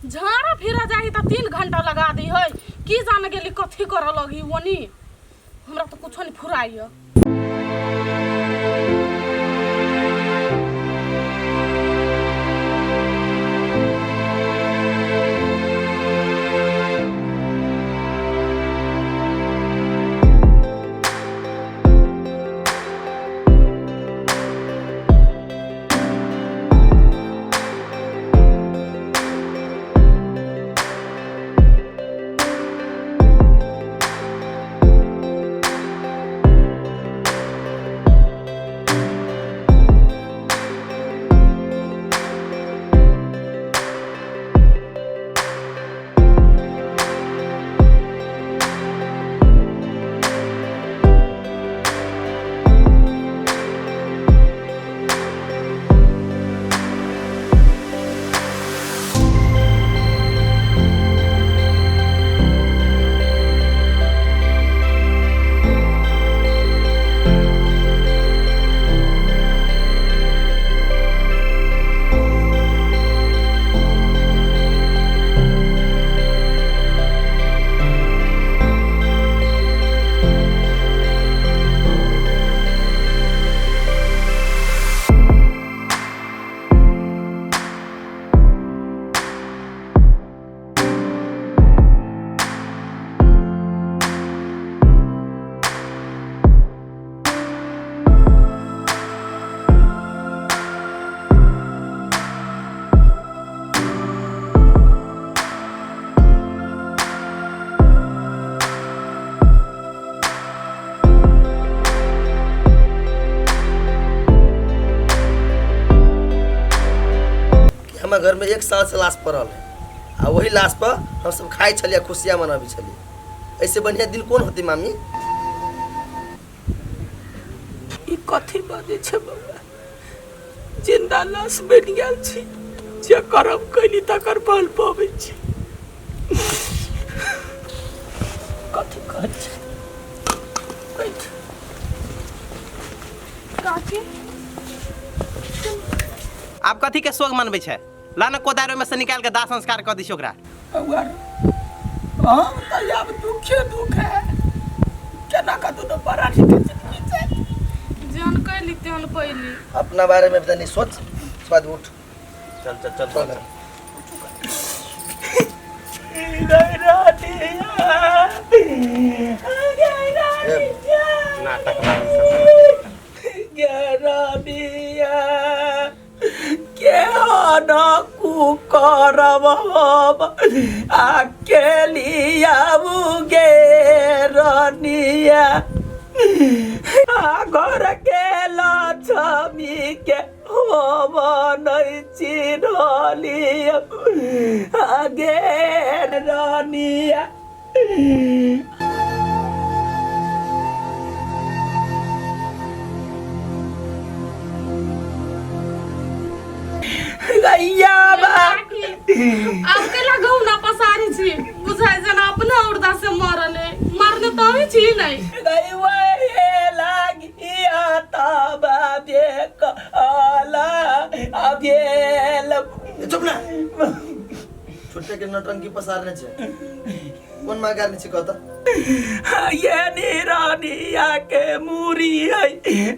झाड़ा फिरा जाही तऽ 3 घंटा लगा दी है। की जाने गेली कथी करऽ लगी ओनी, हमरा तऽ कुछो नहीं फुराइय। हमरा घर में 1 साल से लाश पड़ल है आ वही लाश पर हम सब खाइ छलियै, खुशियाँ मनाबै छलियै। ऐसे बढ़िया दिन कोन होती मामी? ई कथी बाजै छै बौआ? जिंदा लाश बनि गेल छी, जे करम कैली तकर फल पबै छी। कथी कहै छै? बैठ। काकी आब कथी के शोक मनबै छै? ला ने कोदारि ओहिमे से निकालि के दाह संस्कार कऽ दै छै ओकरा। बौआ हम तऽ आब दुखे दुख है, केना कऽ दुनू प्राणी के जिंदगी छै। जहन कैली तेहन पैली। अपना बारे में तनी सोच, स्वाद उठ। चल चल चल चल। नाटक बाजी सब। केहन कुकरब हम आ केलियाबू गे रनिया, आ घर के लक्ष्मी के हम नहि चिन्हलिया गे रनिया। गैया बा आब केला गहुना पसारी छी, बुझाइ जेना अपना उर्दा से मरल है, मरने तो ही छी नहीं। गैया हे लागिया तब देख आला अबेल। चुप ना, छोटे के नौटंकी पसारने छे। कोन माँ गारने छे कहता? ये निरानिया के मूरी है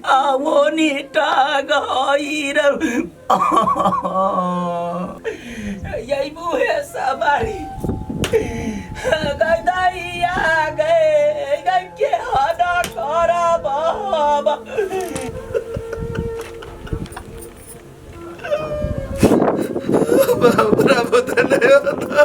आवो नी टाग हई रे, यही बुहे सवारी गई गए गई के हदा करब हम। बराबर तो नहीं होता।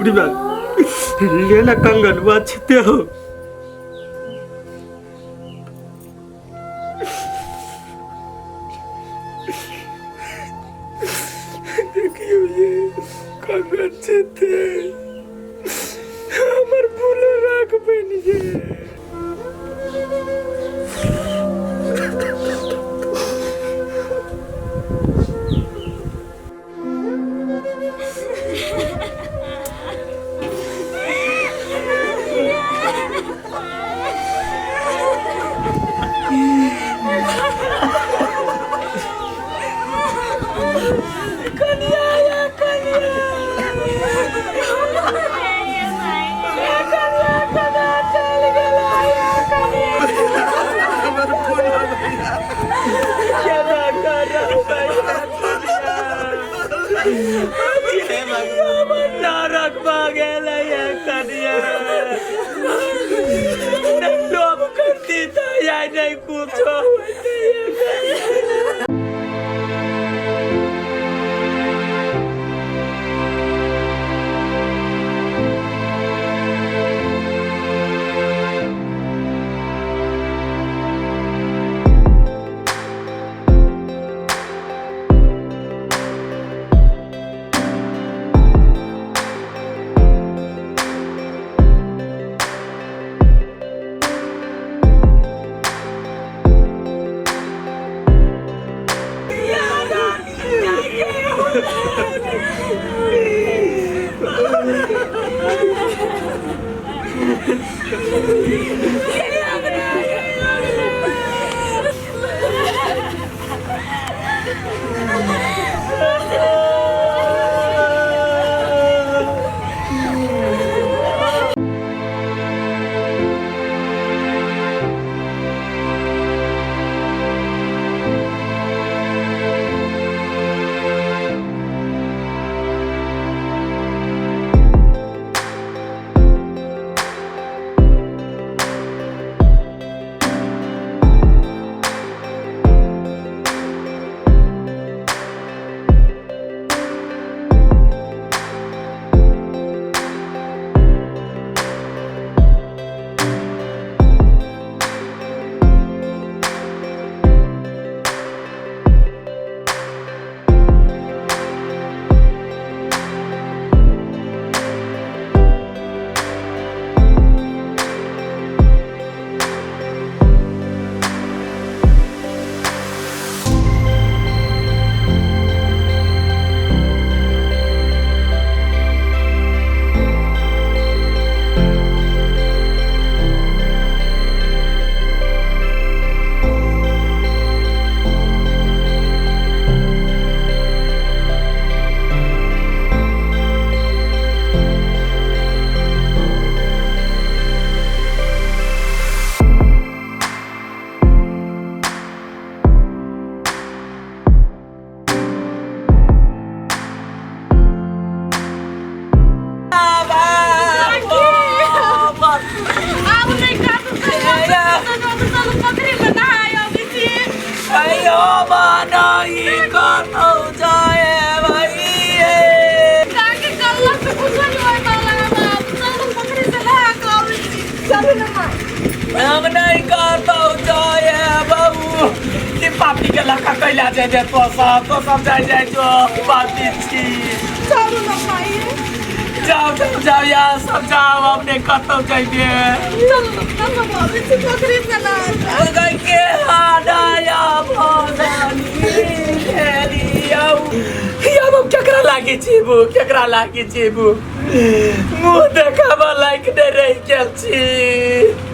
अपनी बात ले ला कंगन अच्छे हो। देखियो ये कंगन छते हमर फूल राख बन गेल। हम नहीं करतौ जाए बाबू कि पापी के लड़का कैला जाए दे तो सब जाए जाए जो पापी छी। चलू ना भाई, जाओ जाओ जाओ यार सब जाओ, हमने करतौ जाइए। चलू चलू बाबू पोखरी से ना के हाडाया भवानी खेलियौ। या बाबू केकरा लागी छीबू, केकरा लागी छीबू, मुँह देखाबा लायक नहीं रहि गेल छी।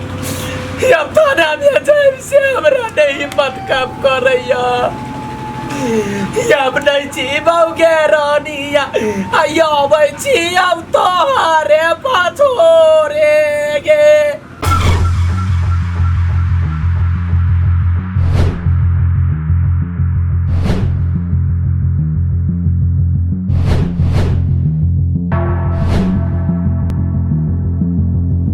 अब थाना में जाइब से हमरा नहीं हिम्मत काम करैया। अब नहीं छी बौगे रानिया अबै छी अब तोहारे पाछोरे गे।